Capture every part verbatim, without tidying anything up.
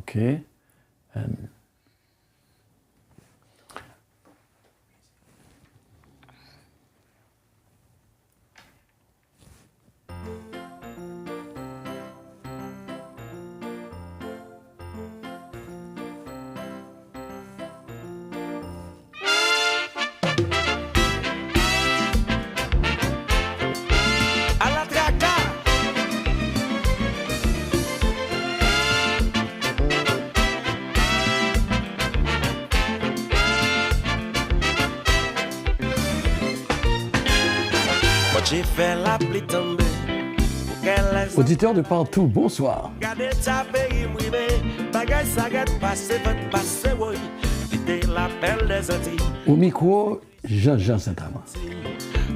Ok. And Ala traka! Bondye fè lapli tonbe pou kè lèzòm. Auditeurs de partout, bonsoir. Gade ta peyi m rive, bagay sa gad pase vant pase woy, kite lapèl dèzanti. Au micro, Jean-Jean Saint-Amand.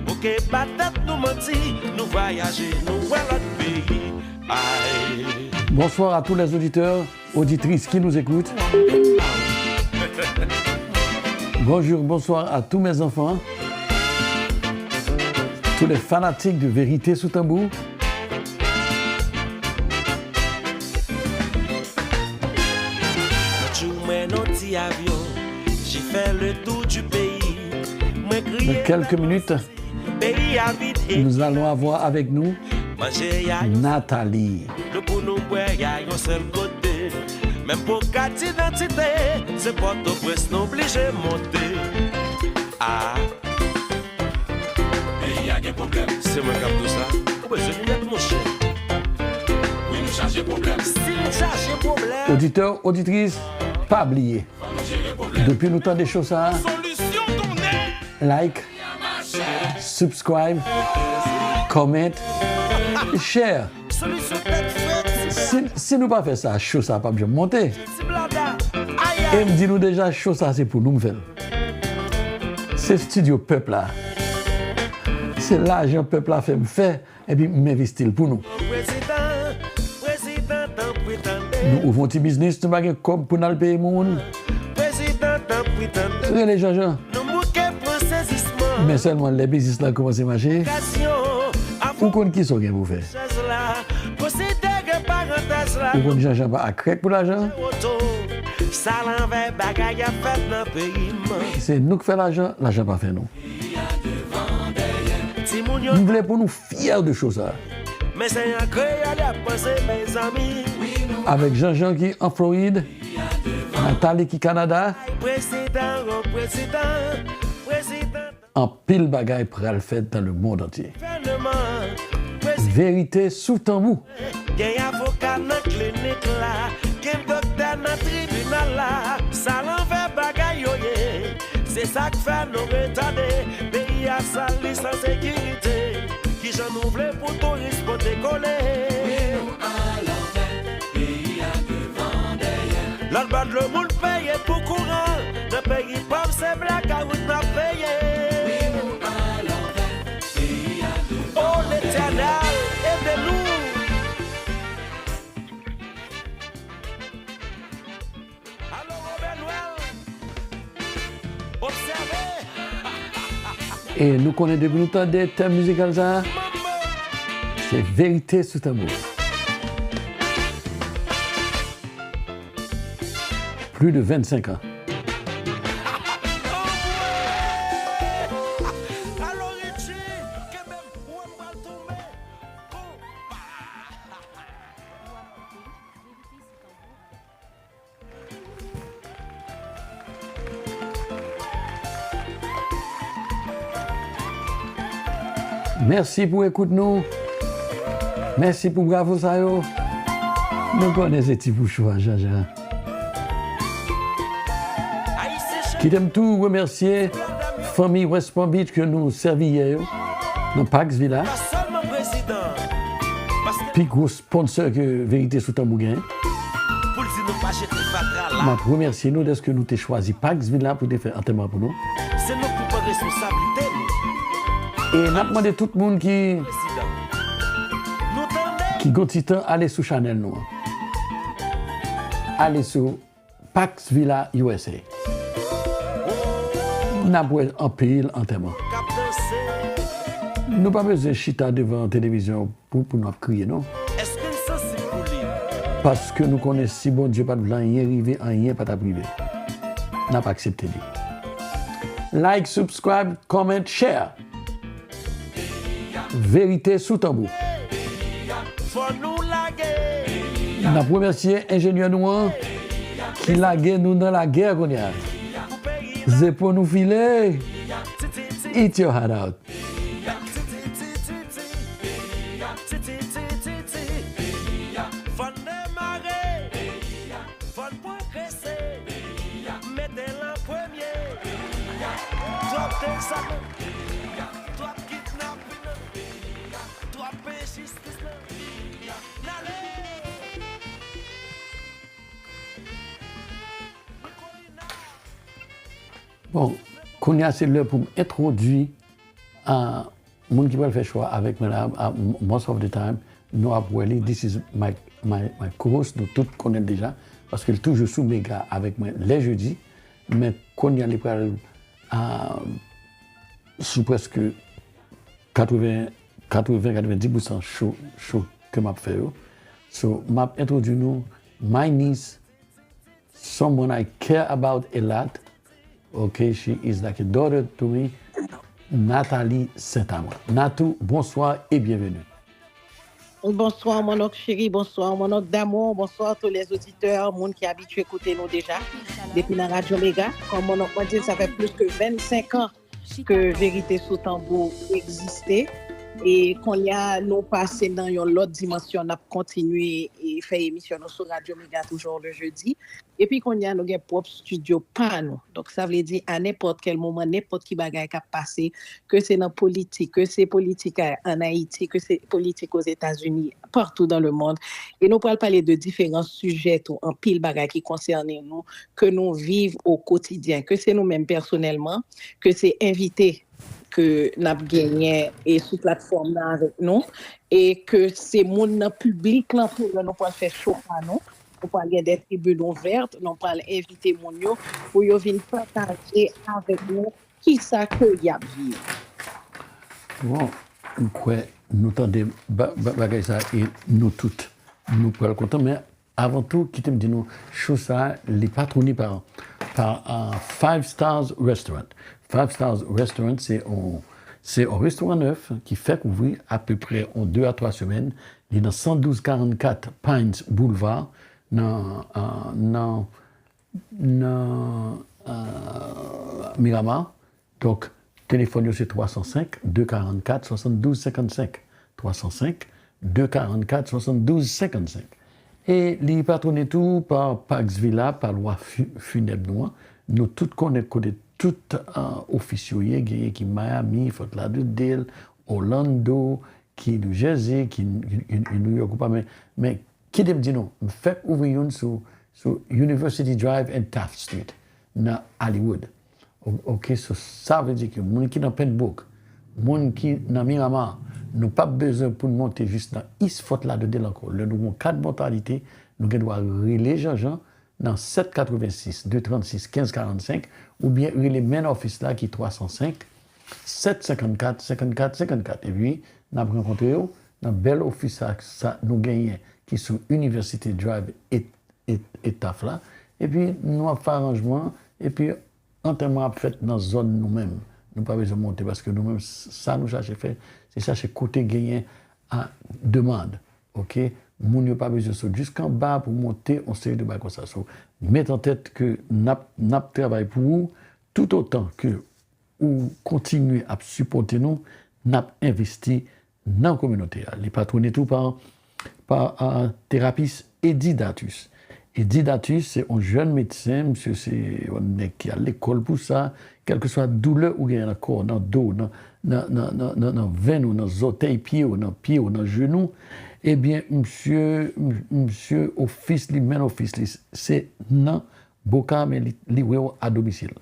Bouke pa tèt nou manti, nou vwayaje, nou wè lòt peyi. Ay. Bonsoir à tous les auditeurs, auditrices qui nous écoutent. Bonjour, bonsoir à tous mes enfants, tous les fanatiques de Vérité sous tambour. Yon jou mwen nan ti avyon, j'ai fait le tour du pays. Mwen kriye. Dans quelques minutes, peyi a vide. Nous allons avoir avec nous Nathalie. Dlo pou nou bwè a yon sèl kote. Menm pou kat idantite, se Pòtoprens nou blije monte. Ah. Peyi a gen pwoblèm. Se mwen k ap di w sa. Ou bezwen linèt, monchè. Wi, nou chaje pwoblèm. Si nou chaje pwoblèm. Auditeurs, auditrices, pa bliye. Depi nou tande cho sa a, like, subscribe, comment, share. Si, si nou pa fè sa, cho sa a p ap janm monte. E m di nou deja, cho sa a se pou nou m fè l. Se estidyo pèp la. Se lajan pèp la fè m fè. Epi m envesti l pou nou. Prezidan, prezidan, tanpri tande. Nou ouvri yon ti biznis, nou pa gen kòb pou n al peye moun. Prezidan, tanpri tande. Rele Janjan. Nou bouke pran sezisman. Men sèlman lè biznis la kòmanse mache, okazyon, ou konn kisa w gen pou fè. Chaz la, konsidere parantaj la. Ou konn Janjan pa akrèk pou lajan. Sa lanvè bagay ap fèt nan peyi m. Se nou k fè lajan, lajan pa fè nou. M vle pou nou fyè de cho sa. Men se an kreyòl y ap panse, mezanmi. Avèk Janjan ki an Florid, Nathalie ki Kanada. Prezidan, o prezidan, prezidan. Anpil bagay pral fèt dans le monde entier. Gouvènman, prezidan. Verite sou tanbou. Gen avoka nan klinik la, gen doktè nan tribinal la. Sa lanvè bagay yo ye. Se sa k fè nou retade. Peyi a sal, li san sekirite. Kijan nou vle pou touris pote kole? Wi, nou alanvè, peyi a devan dèyè. Lòt bò dlo moun peye pou kouran. Nan peyi pa m se blakawout n ap peye. Wi, nou alanvè, peyi a devan dèyè. O Letènèl, ede nou. Alo, Wobè Nwèl, obsève. E nou konnen depi nou tande tèm mizikal sa a, se verite sou tanbou. Plus de vingt-cinq ans. Alo, Richie, kenbe m, ou wè m pral tonbe. Konpa. Mèsi pou ekout nou. Mèsi pou bravo sa yo. Nou konnen se ti pouchou a, Janjan. Kite m tou remèsye fanmi West Palm Beach ke nou sèvi yè yo nan Pax Villa. Pi gwo sponsor ke Verite sou Tanbou genyen. Pou l di nou pa jete fatra la. M ap remèsye nou dèske nou te chwazi Pax Villa pou te fè antèman pou nou. Se nou ki pran responsablite nou. E n ap mande tout moun ki, ki gon ti tan ale sou chanèl nou an. Ale sou Pax Villa U S A. N ap wè anpil antèman. Nou pa bezwen chita devan televizyon pou, pou n ap kriye, non. Èske n sansib pou li? Paske nou konnen si Bondye pa t vle anyen rive, anyen pa t ap rive. N ap aksepte li. Like, subscribe, comment, share. Verite sou tanbou. N ap remèsye enjenyè nou an ki lage nou nan lagè kounye a. Zepo nou file. Eat your heart out. Fò n demare, fò n pwogrese, mete l an premye. Twòp dezòd, twòp kidnapin, twòp enjistis nan. N ale! Nicolina! Bon, kounye a se lè pou m entwodui a moun ki pral fè cho a avèk mwen la, a, most of the time, nou ap wè li, this is my, my, my co-host, nou tout konnen l deja, paske l toujou sou Mega avèk mwen lè jedi, men kounye a li pral a, sou prèske katreven, katreven, katrevendiz pousan cho, cho ke m ap fè yo. So, m ap entwodui nou my niece, someone I care about a lot. Okay, she is like a daughter to me. Nathalie Saint-Amand. Natou, bonsoir et bienvenue. Bonsoir, mon oncle chéri. Bonsoir, mon oncle d'amour. Bonsoir, tous les auditeurs, moun ki abitye koute nou deja. Depi nan Radyo Mega, kòm mon oncle mwen di, sa fè plis ke vennsenk an ke Verite sou Tanbou egziste. E kounye a, nou pase nan yon lòt dimansyon, n ap kontinye e fè emisyon nou sou Radyo Mega toujou le jedi. Epi kounye a, nou gen pwòp estidyo pa nou. Donk, sa vle di, a nenpòt kèl moman, nenpòt ki bagay k ap pase, ke se nan politik, ke se politik a, ann Ayiti, ke se politik Ozetazini, partout dans le monde. E nou pral pale de diferan sijè tou, anpil bagay ki konsène nou, ke nou viv o kotidyen, ke se nou menm pèsonèlman, ke se envite ke n ap genyen e sou platfòm nan avèk nou, e ke se moun nan piblik lan tou, lè nou pral fè cho pa nou, nou pral gen de tribin ouvèt, nou pral envite moun yo pou yo vin pataje avèk nou kisa ke y ap viv. Bon, m kwè nou tande ba-, ba-, bagay sa e nou tout, nou pral kontan, men avan tou, kite m di nou, cho sa a, li patwone pa, pa, ah, Five Stars Restaurant. Five Stars Restaurant, se yon, se yon restoran nèf ki fèk ouvri apeprè yon de a twa semèn. Li nan san douz karannkat Pines Boulevard, nan, ah, nan, nan, ah, Miramar. Donk, telefòn yo se twa san senk, de karannkat, swasanndouz senkannsenk. Twa san senk, de karannkat, swasanndouz senkannsenk. E li patwone tou pa Pax Villa, pa lwa fi-, finèb nou an. Nou tout konnen kote tout, ah, ofis yo ye, genyen ki Miami, Fort Lauderdale, Orlando, ki New Jersey, ki, ki, ki New York ou pa, men, men kite m di nou, m fèk ouvri youn sou, sou University Drive and Taft Street, nan Hollywood. O-, oke, so sa vle di ke moun ki nan Pembroke, moun ki nan Miramar, nou p ap bezwen pou n monte jis nan East Fort Lauderdale ankò. Lè nou gen yon kat Mortalite, nou gen dwa rele Jean-Jean nan sèt katrevensis, de trannsis, kenz karannsenk, oubyen rele main office la ki twa san senk, sèt senkannkat, senkannkat, senkannkat. Epi, n ap rankontre yo nan bèl ofis sa, sa nou genyen ki sou University Drive e, e, e Taft la. Epi, nou ap fè aranjman, epi antèman ap fèt nan zòn nou menm. Nou pa bezwen monte, paske nou menm, sa nou chache fè, se chache kote genyen a demann. Oke? Moun yo pa bezwen sot jisk anba pou monte yon seri de bagay konsa. So, met an tèt ke n ap, n ap travay pou ou, toutotan ke ou kontinye ap sipòte nou, n ap envesti nan kominote a. Li patwone tou pa, pa, ah, terapis Eddy Datus. Eddy Datus se yon jèn medsen, misye se yon nèg ki al lekòl pou sa, kèlkeswa doulè ou genyen nan kò w, nan do w, nan, nan, nan, nan, nan, nan venn ou, nan zòtèy pye w, nan pye w, nan jenou, ebyen, misye, m-, misye ofis li, main office li, se nan Boca, men li, li wè w a domisil.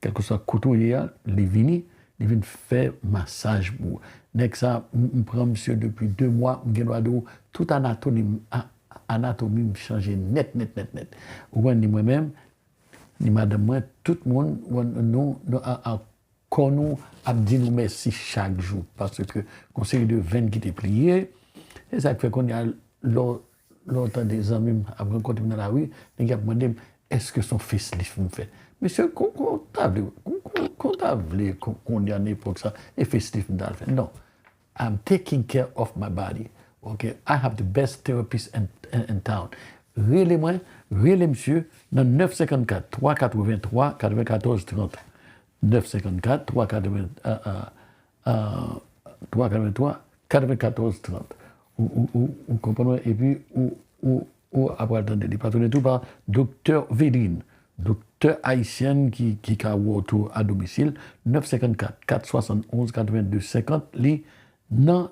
Kèlkeswa kote w ye a, li vini, li vin fè masaj pou ou. Nèg sa, m, m pran misye depi de mwa, m gen dwa di w, tout anatomi m, a, anatomi m chanje nèt, nèt, nèt, nèt. Ou konprann, ni mwen menm, ni madanm mwen, tout moun, nou, nou, a, a, kò nou ap di nou mèsi chak jou, paske gon seri de venn ki te pliye, e sa k fè kounye a, lè w lè w tande zanmi m ap rankontre m nan lari, nèg yo ap mande m, èske se yon facelift m fè? Mesye, kon, kon w ta vle, kon, kon, kon w ta vle, kon, kounye a nan epòk sa, e facelift m ta al fè? Non. I'm taking care of my body. Ok? I have the best therapist in, in, in town. Rele mwen, rele misye nan nèf senkannkat, twa katrevenntwa, katrevenkatòz trant. nèf senkannkat, twa katreven, a, a, a, twa katrevenntwa, katrevenkatòz trant. Ou, ou, ou, ou konprann mwen? Epi ou, ou, ou ap pral tande li. Patwone tou pa Doktè Védrine, doktè ayisyèn ki, ki ka wè w tou a domisil, nèf senkannkat, kat swasannonz, katrevenndez senkant, li nan,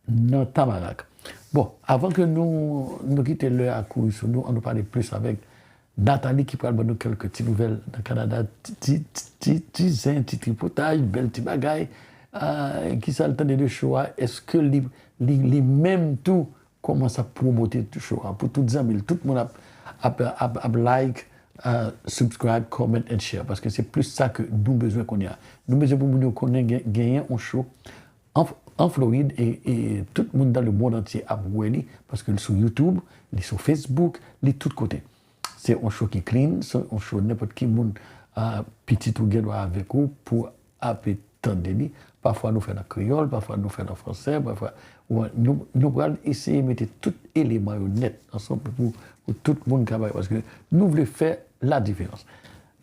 nan Tamarak. Bon, avan ke nou, nou kite lè a kouri sou nou, ann nou pale plis avèk Nathalie ki pral ban nou kèlke ti nouvèl nan Kanada, ti, ti, ti, ti, ti zen, ti tripotaj, bèl ti bagay. Ah, kisa l tande de show a? Èske li, li, li menm tou kòmanse ap pwomote show a pou tout zanmi l? Tout moun ap, ap, ap, ap like, ah, subscribe, comment and share. Paske se plis sa ke nou bezwen kounye a. Nou bezwen pou moun yo konnen gen, genyen yon show an, an Florid e, e tout moun dans le monde entier ap wè li, paske li sou YouTube, li sou Facebook, li tout kote. Se yon show ki clean, se yon show nenpòt ki moun, ah, pitit ou gen dwa avèk ou pou ape tande li. Pafwa nou fè l an kreyòl, pafwa nou fè l an fransè, pafwa, ou wè, nou, nou pral eseye mete tout eleman yo nèt ansanm pou, pou, pou tout moun ka bay, paske nou vle fè la diferans.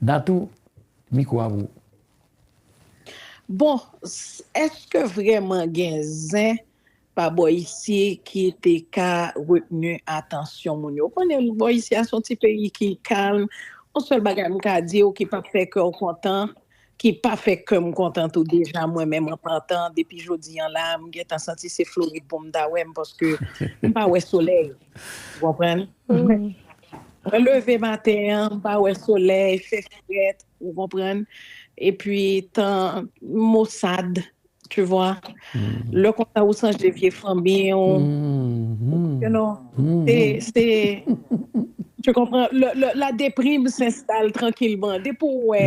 Natou, mikwo a pou ou. Bon, s- èske vrèman gen zen pa bò isi ki te ka retni atansyon moun yo? Ou konnen bò isi a se yon ti peyi ki kalm. Yon sèl bagay m ka di w ki p ap fè kè w kontan, ki pa fè kè m kontan tou deja, mwen menm an patan, depi jodi a la, m gentan santi se Florid pou m ta wè m paske m pa wè solèy. Ou konprann? Mwen leve maten an, m pa wè solèy, fè frèt, ou konprann? Epi tan mosad, tu vois. Lè konsa ou sonje vye fanmi w. You know, se, se, tu comprends? Le, le, la deprim s'installe tranquillement. Depi w wè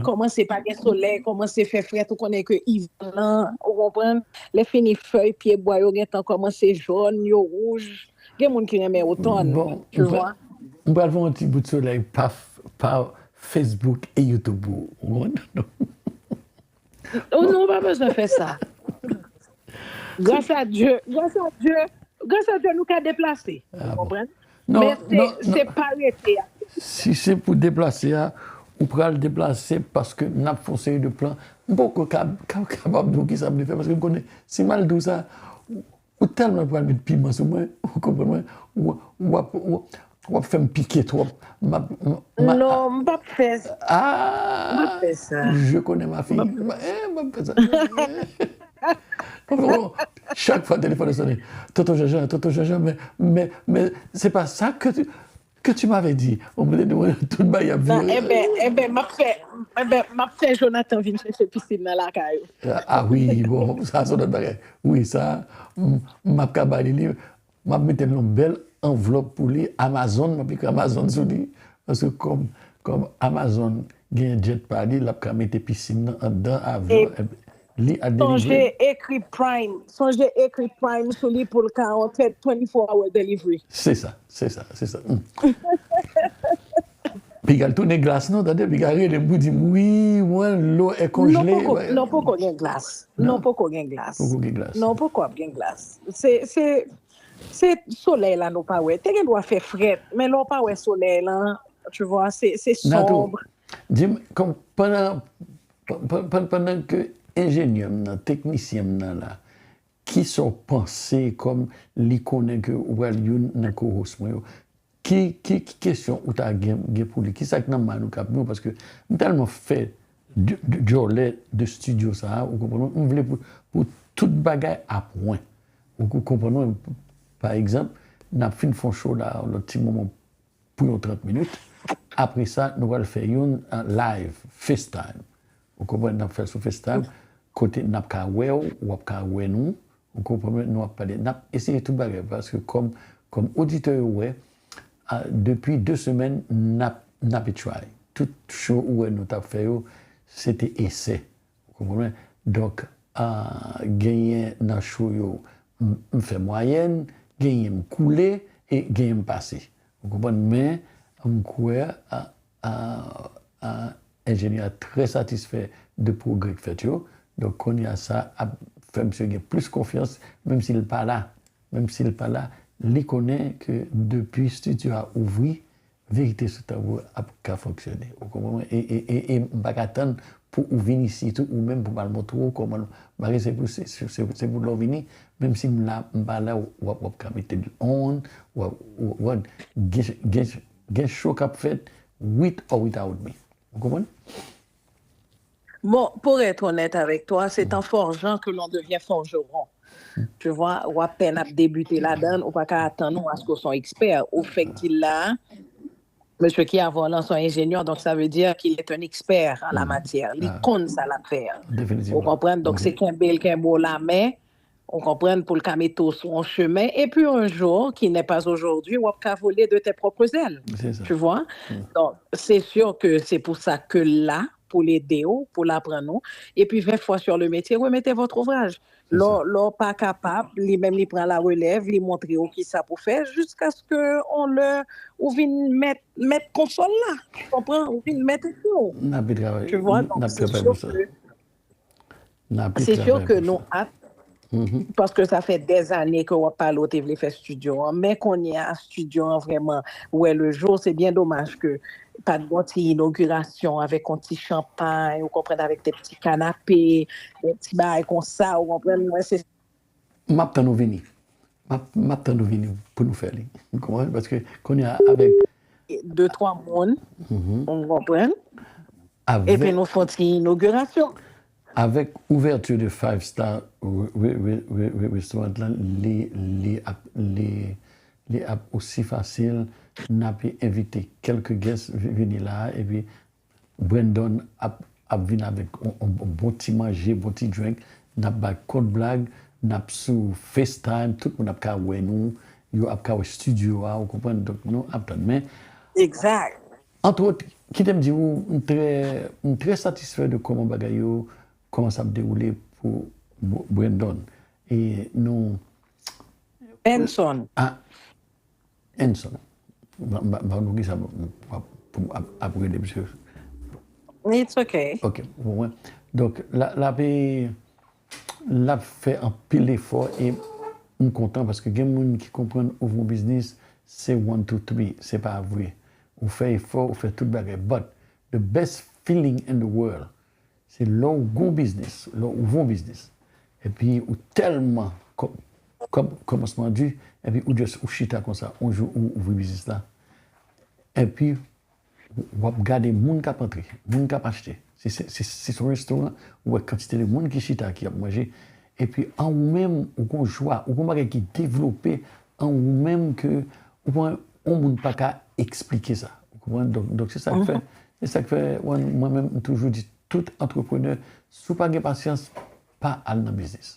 kòmanse pa gen solèy, kòmanse fè frèt, ou konnen ke ivan lan, ou konprann? Lè fini fèy pye bwa yo gentan kòmanse jòn, yo wouj. Gen moun ki renmen otòn, Bon, tu m pral, vois. M pral fè yon ti bout solèy pa, pa Facebook e YouTube pou ou. Ou konprann? Oh non, ou pa bezwen fè sa. Gras a Dye, gras a Dye, gras a Dye nou ka deplase. Ou konprann? Non, Men se, non, se non. Pa rete a. Si se pou deplase a, ou pral deplase paske n ap fè yon seri de plan. M poko ka, ka, kapab di w kisa m vle fè paske m konnen si m al di w sa, ou tèlman pral met piman sou mwen, ou konprann mwen, w, w ap, w, w ap fè m pike twòp. M ap, m, m, Non, m p ap fè sa. Ah, M p ap fè sa. Je connais ma fille. Eh, m ap fè sa. Bon, chak fwa telefòn nan sonnen, Tonton Jean-Jean, Tonton Jean-Jean, men, men, men, se pa sa ke tu, ke tu m'avais dit. Ou mete nou tout bagay ap Non, vire. Eben, eben, m ap fè, eben, m ap fè Jonathan vin chèche pisin nan lakay ou. Ah wi, bon, sa se yon lòt bagay. Wi, sa, m, m ap ka ba li li. M ap mete l nan yon bèl anvlòp pou li, Amazon, m ap ekri Amazon sou li. Paske kòm, kòm Amazon gen jet pa li, l ap ka mete pisin nan anndan avyon, epi li ap delivre. Sonje ekri Prime, sonje ekri Prime sou li pou l ka yon twenty-four hour delivery. Se sa, se sa, se sa. Mm. Piga l tounen glas non, tande, piga rele m pou di m, wi, mwen, lo e konjle. Non, poko gen glas. Non, poko gen glas. Poko gen glas. Non, poko ap gen glas. Se, se, se solèy la nou pa wè. Te gen dwa fè frèt, men lè w pa wè solèy lan, tu vois, se, se sonb. Di m, pandan, pandan ke enjenyè m nan, teknisyen m nan la, kisa w panse kòm li konnen ke ou pral youn nan co-host mwen yo? Ki, ki, ki kesyon ou ta gen, gen pou li? Kisa k nan mind ou k ap vin w? Paske m tèlman fè djòlè de studio sa a, ou konprann mwen? M vle pou, pou tout bagay a pwen. Ou konprann mwen? Pa egzanp, n ap fin fè yon show la, yon lòt ti moman pou yon trant minit. Apre sa, nou pral fè youn live, FaceTime. Ou konprann? N ap fè l sou FaceTime, kote n ap ka wè w, w ap ka wè nou. Ou konprann? Nou ap pale, n ap eseye tout bagay, paske kòm, kòm oditè yo wè, depi de semèn, n ap, n ap try. Tout show ou wè nou t ap fè yo, se te esè. Ou konprann? Donk, genyen nan show yo, m fè mwayèn, genyen m koule, e genyen m pase. Ou konprann? Men, m kwè, a, a, a, enjenyè a trè satisfè de pwogrè k fèt yo. Donk, kounye a sa ap fè misye gen plis konfyans, menm si l pa la. Menm si l pa la, li konnen ke depi estidyo a ouvri, Verite sou Tanbou ap ka fonksyone. Ou konprann mwen? E, e, e, e m pa ka tann pou ou vin isi tou, ou menm pou m al montre w kòman. Bagay se pou, se, se, se, se pou lè w vini, menm si m la, m pa la, w ap, w ap ka mete l on, w ap, w, w, gen, gen, gen show k ap fèt with or without me. Ou konprann? Bon, pour être honnête avec toi, c'est en forgeant que l'on devient forgeron. Tu vois, w apèn ap debite ladan, ou pa ka atann ou aske w se yon ekspè. Ou fèk di l la, monsieur qui a volant son ingénieur, donc ça veut dire qu'il est un expert en la matière. Li konn sa l ap fè a. Ou konprann? Donk, se kenbe l, kenbe w la men, ou konprann, pou l ka mete w sou yon chemen. Et puis un jour, qui n'est pas aujourd'hui, w ap ka voler de tes propres ailes. Tu vois? Donc, c'est sûr que c'est pour ça que là, pou l ede w, pou l aprann ou. Epi vingt fois sur le métier, remettez votre ouvrage. Lè w pa kapab, li menm li pran larelèv, li montre w kisa pou fè, jiskaske on lè ou vin mèt, mèt konsòl la. Ou konprann? Ou vin mèt epi w. N ap travay, n ap travay pou sa. Se syo ke nou ap, paske sa fè dèzane ke w ap pale w te vle fè estidyo an, men kounye a estidyo an vrèman wè le jour, se byen domaj ke pa t gon ti inogirasyon avèk yon ti chanpay, ou konprann, avèk de ti kanape, de ti bagay konsa, ou konprann, mwen se. M ap tann ou vini. M ap, m ap tann ou vini pou nou fè li. Ou konprann? Paske kounye a avèk. De twa moun, ou konprann? Epi nou fè yon ti inogirasyon. Avèk ouvèti de Five Star Restaurant lan, li, li ap, li, li ap osi fasil, n ap envite kèlke guest vini la, epi Brandon ap, ap vin avèk yon, yon bon ti manje, bon ti drink, n ap bay kòt blag, n ap sou FaceTime, tout moun ap ka wè nou, yo ap ka wè estidyo a, ou konprann? Donk, nou ap tann. Men, Exact. Antwòt, kite m di w, m trè, m trè satisfè de kòman bagay yo kòmanse ap dewoule pou Brandon. E nou. Anson. Ah, Anson. M pa konn kisa pou m ap rele misye. It's okay. Ok, pou mwen. Donk, l ap, l ap fè anpil efò e m kontan paske gen moun ki konprann ouvri yon biznis, se one, two, three, se pa vre. Ou fè efò, ou fè tout bagay. But the best feeling in the world, se lè w gon biznis, lè w ouvri yon biznis, epi ou tèlman kòb, kòb kòmansman di, epi ou just ou chita konsa, yon jou ou ouvri biznis la, epi w ap gade moun k ap antre, moun k ap achte. Si se, si, si se yon restoran, ou wè kantite de moun ki chita, ki ap manje. Epi an ou menm, ou gon jwa, ou gon bagay ki devlope an ou menm ke ou pran yon moun pa ka eksplike sa. Ou konprann? Donk, donk se sa k fè, se sa k fè mwen, mwen menm, m toujou di tout antreprenè, si w pa gen pasyans, pa al nan biznis.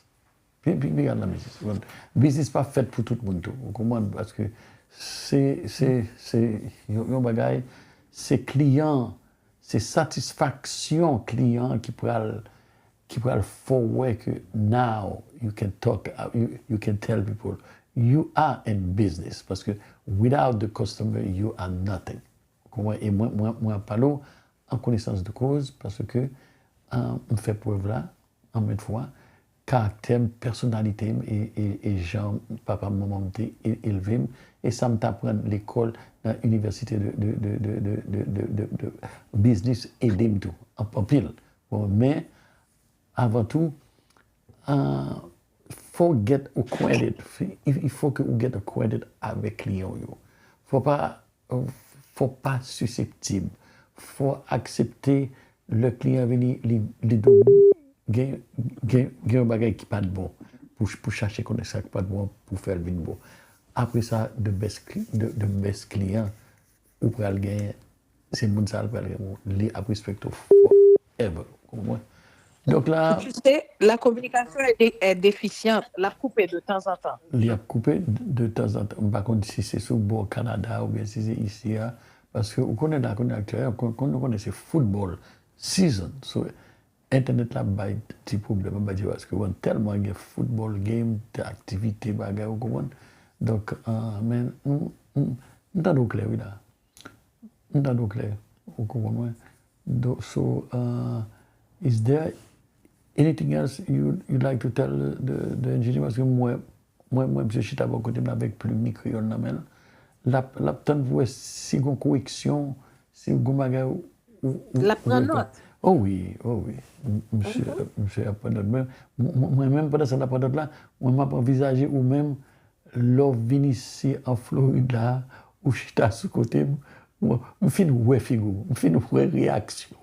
Pi, pi, pi al nan biznis. Ou konprann? Biznis pa fèt pou tout moun tou. Ou konprann? Paske se, se, se yon, yon bagay, se kliyan, se satisfaksyon kliyan ki pral, ki pral fè w wè ke now you can talk, uh, you, you can tell people you are in business. Paske without the customer, you are nothing. Ou konprann? E mwen, mwen, mwen ap pale w an konesans de koz, paske, uh, m fè prèv la, anmèt fwa, karaktè m, pèsonalite m e, e, e jan papa m, manman m te e, elve m, e sa m t aprann lekòl nan inivèsite de, de, de biznis ede m tou, an, anpil. Bon, men, avan tou, uh, fò w get acquainted. Il, il faut que ou get acquainted avèk kliyan w yo. Fò pa, fò pa siseptib. Fò aksepte lè kliyan vini, li, li di w gen, gen, gen yon bagay ki pa t bon. Pou, pou chache konnen sa ki pa t bon, pou fè l vin bon. Apre sa, the best, the, the best client ou pral genyen, se moun sa a l pral gen pou li ap respekte w forever. Ou konprann? Donk la. Tu sais, la communication est, est déficiente. L ap koupe de tanzantan. Li ap koupe de, de tanzantan. M pa konn si se sou bò Kanada oubyen si se isi a. Paske ou konnen la, konnen aktyèlman, kon, kon nou konnen se football season. So, entènèt la ap bay ti pwoblèm, ap bay ti, paske ou konn tèlman gen football game, de aktivite, bagay, ou konprann? Donk, euh, men, m, m, m tande w klè, wi, la. M tande w klè. Ou konprann mwen? Donk, so, euh, is there anything else you, you'd like to tell the, the engineer? Paske mwen, mwen, mwen, misye chita bò kote m avèk plim li, kreyòl nan men l. L ap, l ap tann pou wè si gon koreksyon, si gon bagay ou, ou, ou, L ap pran nòt. Oh wi, oh wi. M, misye, misye ap pran nòt. Mwen, mwen, mwen menm, pandan sa l ap pran nòt la, mwen, m ap anvizaje ou menm, lè w vin isi an Florid la, ou chita sou kote m, mwen, m fin wè figi w, m fin wè reyaksyon w.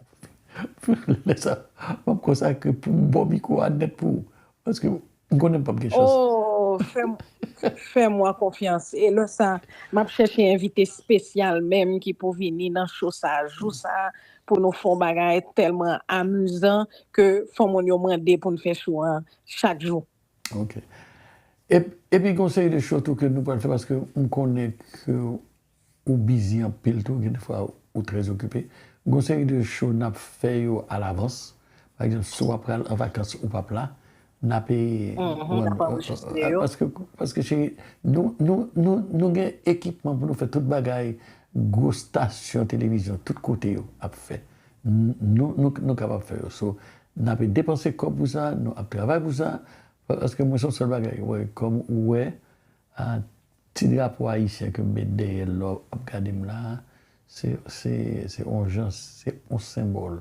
Lè sa, m ap konsakre pou m ba w mikwo a nèt pou ou. Paske m konnen m p ap gen chans. Oh, fè m, fè mwen konfyans. E lè sa, m ap chèche envite espesyal menm ki pou vini nan cho sa, jou sa, pou nou fè yon bagay tèlman amizan ke fò moun yo mande pou n fè cho an chak jou. Ok. E, epi gon seri de cho tou ke nou pral fè paske m konnen ke ou bizi anpil tou, gen de fwa ou trè okipe. Gon seri de cho n ap fè yo alavans. Pa egzanp, si w ap pral an vakans ou p ap la, n ape Mhm, n ap anrejistre yo. Paske, paske cheri, nou, nou, nou, nou gen ekipman pou nou fè tout bagay, gwo stasyon televizyon, tout kote yo ap fè. N-, nou, nou, nou kapab fè yo. So, n ape depanse kòb pou sa, nou ap travay pou sa, paske mwen se yon sèl bagay, wè, kòm ou wè, a, ti drapo ayisyen ke m met dèyè l la w ap gade m la a, se, se, se yon jan, se yon senbòl.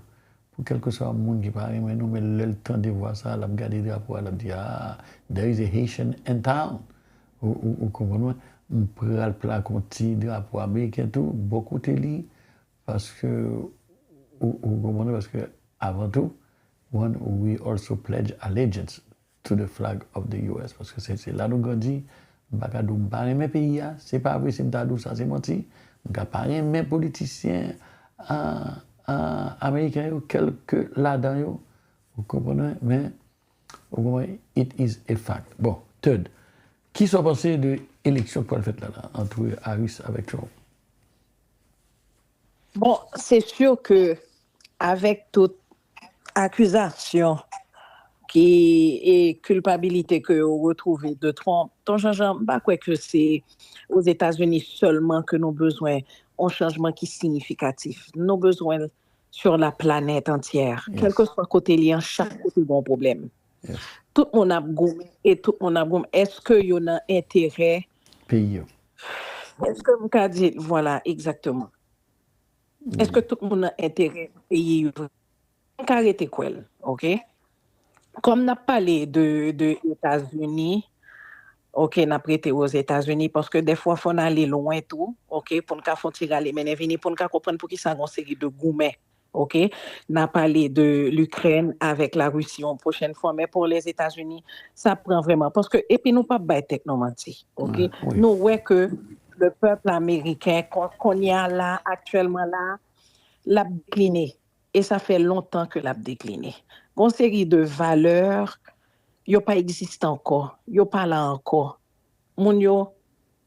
Pou kèlkeswa moun ki pa renmen nou, men lè l tande vwa sa a, l ap gade drapo a, l ap di, "Ah, there is a Haitian in town." Ou, ou, ou konprann mwen? M pral plake yon ti drapo ameriken tou, bò kote li, paske, ou, ou konprann mwen? Paske, avan tou, one, we also pledge allegiance to the flag of the U S. Paske se, se la nou grandi. M pa ka di w m pa renmen peyi a. Se pa vre, si m ta di w sa, se manti. M ka pa renmen politisyen, a, a, ameriken yo, kèlke ladan yo. Ou konprann mwen? Men, ou konprann, it is a fact. Bon, third, kisa w panse de eleksyon k pral fèt la, la, ant Harris avèk Trump? Bon, se si ke avèk tout akizasyon ki, e kilpabilite ke yo retwouve de Trump, Ton Jan Jan, m pa kwè ke se Ozetazini sèlman ke nou bezwen yon chanjman ki siyifikatif. Nou bezwen l sur la planète entière. Kèlkeswa kote li an, chak kote gen yon pwoblèm. Tout moun ap goumen e tout moun ap goumen. Èske yo nan enterè peyi yo? Èske m ka di, vwala, egzakteman. Èske tout moun nan enterè peyi yo? M ka rete kwè l, oke? Kòm n ap pale de, de Etazini, oke, n ap rete Ozetazini, paske dèfwa fò n ale lwen tou, oke, pou n ka fè yon ti rale mennen vini, pou n ka konprann poukisa gen yon seri de goumen, oke? N a pale de Likrèn avèk Larisi yon pwochèn fwa, men pou Lèzetazini, sa pran vrèman, paske, epi nou p ap bay tèt nou manti, oke? Nou wè ke le pèp ameriken, kon-, kounye a la, aktyèlman la, l ap dekline. E sa fè lontan ke l ap dekline. Gon seri de valè, yo pa egziste ankò. Yo pa la ankò. Moun yo,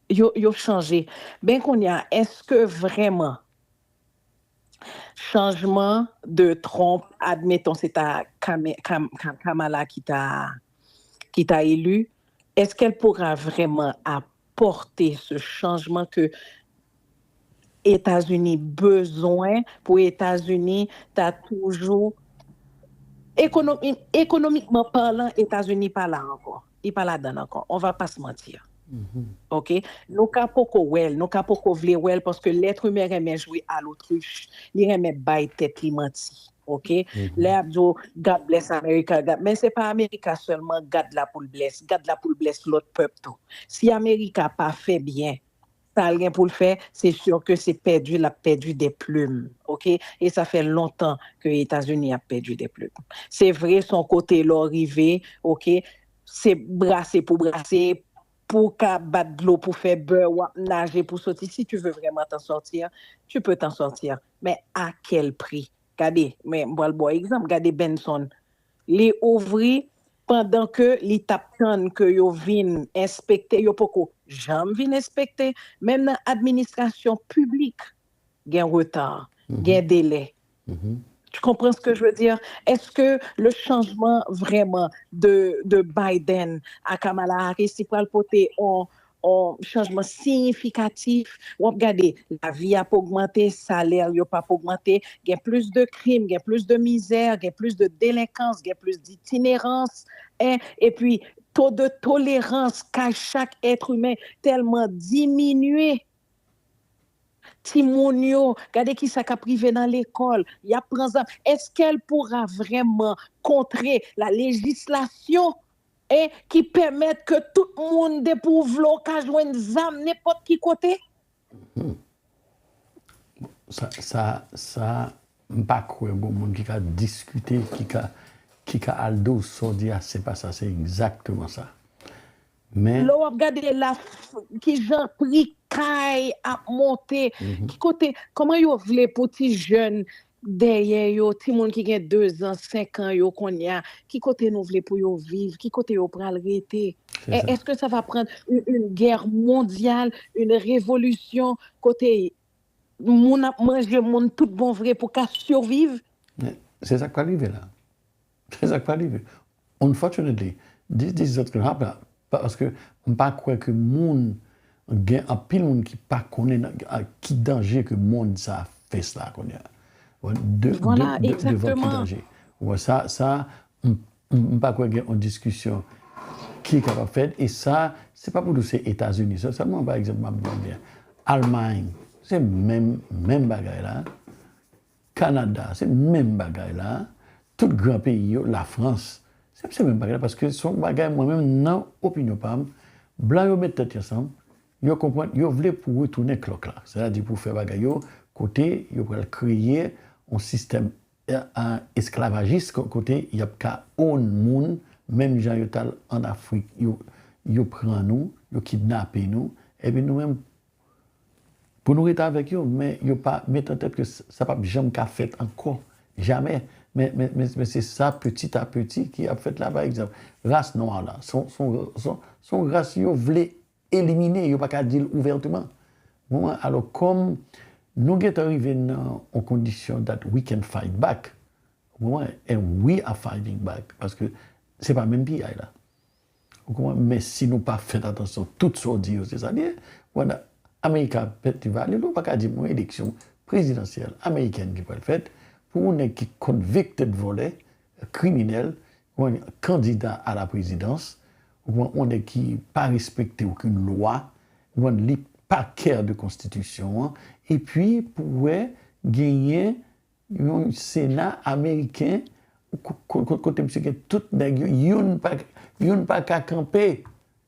yo, yo chanje. Ben kounye a, èske vrèman chanjman de Trump, admettons, se ta Kame-, Kam-, Kam-, Kamala ki ta, ki ta eli, est-ce qu'elle pourra vraiment apporter ce changement que Etazini bezwen pou Etazini ta toujou, ekonomi-, ekonomikman palan, Etazini pa la ankò. Li pa ladann ankò. On va pas se mentir. Oke? Nou ka poko wè l, nou ka poko vle wè l, paske lèt imen renmen jwe a lotris, li renmen bay tèt li manti. Oke? Lè y ap di w, "God bless America, God," men se pa America sèlman God la pou l bless, God la pou l bless lòt pèp tou. Si America pa fè byen, sa l gen pou l fè, se si ke se pèdi l ap pèdi de plim, oke? E sa fè lontan ke Etazini ap pèdi de plim. Se vre, se yon kote lè w rive, oke, se brase pou brase, pou w ka bat dlo pou fè bè, w ap naje pou soti. Si tu veux vraiment t'en sortir, tu peux t'en sortir. Men à quel prix? Gade, men m pral ba w egzanp, gade Benson. Li ouvri pandan ke li t ap tann ke yo vin enspekte, yo poko janm vin enspekte. Menm nan administrasyon piblik, gen reta, gen delè. Tu comprends ce que je veux dire? Est-ce que le changement vraiment de, de Biden à Kamala Harris, li pral pote on, yon chanjman siyifikatif. W ap gade, lavi ap ogmante, salè yo p ap ogmante, gen plis de krim, gen plis de mizè, gen plis de delenkans, gen plis ditinerans, en, epi to de tolerans kay chak èt imen tèlman diminye. Timoun yo, gade kisa k ap rive nan lekòl. Y ap pran zam. Èske l poura vrèman kontre la lejislasyon, en, ki pèmèt ke tout moun, depi w vle, w ka jwenn zam nenpòt ki kote? Sa, sa, sa, m pa kwè gon moun ki ka diskite, ki ka, ki ka al di w sa w di a, se pa sa, se egzakteman sa. Men, Lè w ap gade la, kijan pri kay ap monte, ki kote, kòman yo vle pou ti jèn dèyè yo, timoun ki gen dezan, senkan yo kounye a, ki kote nou vle pou yo viv, ki kote yo pral rete? Se sa. Est-ce que ça va prendre une, une guerre mondiale, une révolution, kote moun ap manje moun tout bon vre pou ka siviv? Men, se sa k pral rive la. Se sa k pral rive. Unfortunately, this, this is what can happen. Paske m pa kwè ke moun, gen anpil moun ki pa konnen nan, a, ki danje ke mond sa fes la kounye a. Wè, de, Voilà, de, de, devan ki exactement. Danje. Wè, sa, sa, m, m, m pa kwè gen yon diskisyon ki kapab fèt. E sa, se pa pou di w se Etazini. Se sèlman, pa egzanp, m ap di w byen. Almay, se menm, menm bagay la. Kanada, se menm bagay la. Tout gran peyi yo, Lafrans, se, se menm bagay la. Paske se yon bagay, mwen menm, nan opinyon pa m, blan yo met tèt yo ansanm, yo konprann, yo vle pou retounen klòk la. Sètadi pou fè bagay yo, kote yo pral kreye yon sistèm, eh, eh, esklavajis, ko-, kote y ap ka own moun, menm jan yo t al ann Afrik, yo, yo pran nou, yo kidnape nou, epi nou menm, pou nou rete avèk yo, men yo pa met an tèt ke s-, sa p ap janm ka fèt ankò. Jamè. Men, men, men, men se sa, petit à petit, ki ap fèt la, pa egzanp. Ras nwa la, se yon, se yon, se yon, se yon ras yo vle elimine, yo pa ka di l ouvèteman. Ou konprann? Alò, kòm nou gentan rive nan yon kondisyon that we can fight back, ou konprann? And we are fighting back. Paske se pa menm piyay la. Ou konprann? Men si nou pa fè atansyon, tout sa w di yo, se sa l ye. Wanda, America pèt li vale, ou pa ka di m yon eleksyon prezidansyèl amerikèn ki pral fèt pou yon nèg ki convicted vòlè, kriminèl, yon kandida a la prezidans, ou konprann, yon nèg ki pa respekte okenn lwa, ou konprann, li pa care de konstitisyon an, epi pou wè genyen yon sena ameriken, ko-, ko-, ko-, kote misye gen tout nèg yo, youn pa, youn pa ka kanpe,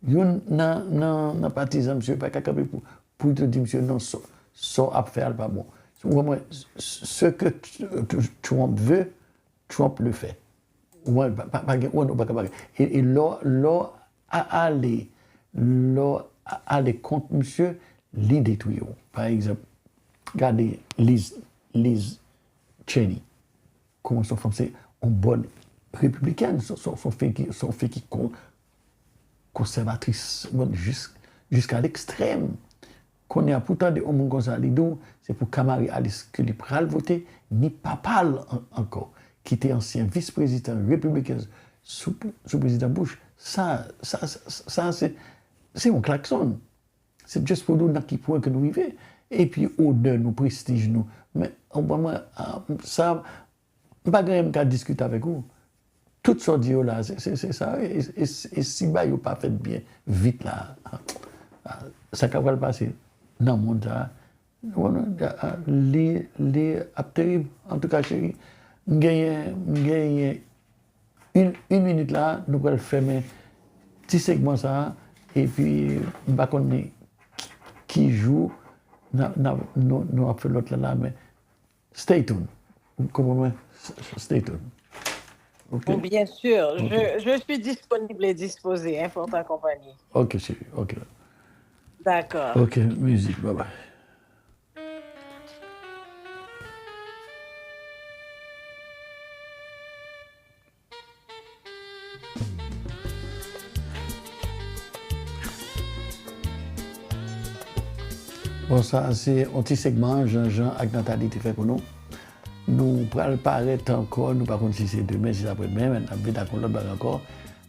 youn nan, nan, nan patizan misye pa ka kanpe pou, pou di misye non, sa, sa w ap fè a l pa bon. Ou konprann? Ce que Trump veut, Trump le fait. Ou konprann? Pa, pa, pa gen, ou pa ka pa gen. E, e lè w, lè w a-, ale, lè w a-, ale kont misye, li detwi w. Pa egzanp, gade Liz, Liz Cheney. Kòman se yon fanm, se yon bòn repiblikèn, se, se, se yon fi ki, se yon fi ki kon-, konsèvatris, bon, jis-, jiska lekstrèm. Kounye a, pou tande yon moun konsa, li di w, se pou Kamala Harris ke li pral vote, ni papa l an-, ankò, ki te ansyen vis prezidan repibliken sou, sou prezidan Bush. Sa, sa, sa, sa, se, se yon klakson. Se just pou di w nan ki pwen ke nou rive. Epi onè nou, prestij nou. Men, ou konprann mwen, ah, sa, m pa gen anyen m ka diskite avèk ou. Tout sa w di yo la, se, se, se sa, e, e, e, e si bagay yo pa fèt byen, vit la, ah, sa k ap pral pase nan mond sa, ou konprann, ah, li, li ap terib. Antouka, cheri, m genyen, m genyen yon, yon minit la, nou pral fèmen ti segman sa, epi m pa konn ni ki, ki jou n a, n a, nou, nou ap fè lòt la, la, men stay tuned. Ou konprann mwen? S-, s-, stay tuned. Ok? Bon, bien sûr, je, je suis disponible et disposée, hein, pour t'accompagner. Ok, cheri, ok. D'accord. Ok, mizik, bye bye. Bon, sa se yon ti segman Jean-Jean ak Nathalie te fè pou nou. Nou pral parèt ankò, nou pa konn si se demen, si se aprèdemen, men n ap vin ak yon lòt bagay ankò.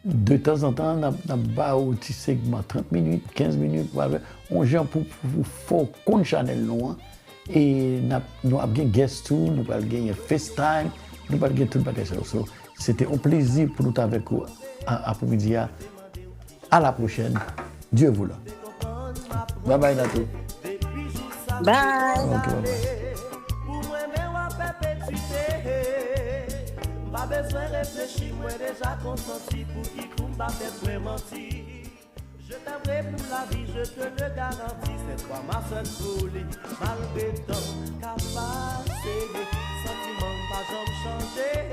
De tanzantan, n ap, n ap ba ou ti segman trant minit, kenz minit, pou al fè yon jan pou, pou, pou fè w konn chanèl nou an. E n ap, nou ap gen guest tou, nou pral genyen FaceTime, nou pral gen tout bagay sa yo. So, se te yon plezi pou nou t avèk ou a, apremidi a. À la prochaine. Dieu vous love. Bye bye, Natou. Bye. Ok, bye bye. Pou mwen, men w ap pèpetwite. M pa bezwen reflechi, mwen deja konsanti. Pou ki kou m pa fè mwen manti. Je t'aimerai pour la vie, je te le garantis. C'est toi ma seule folie, malgré tant qu'a passé. Santiman m pa janm chanje.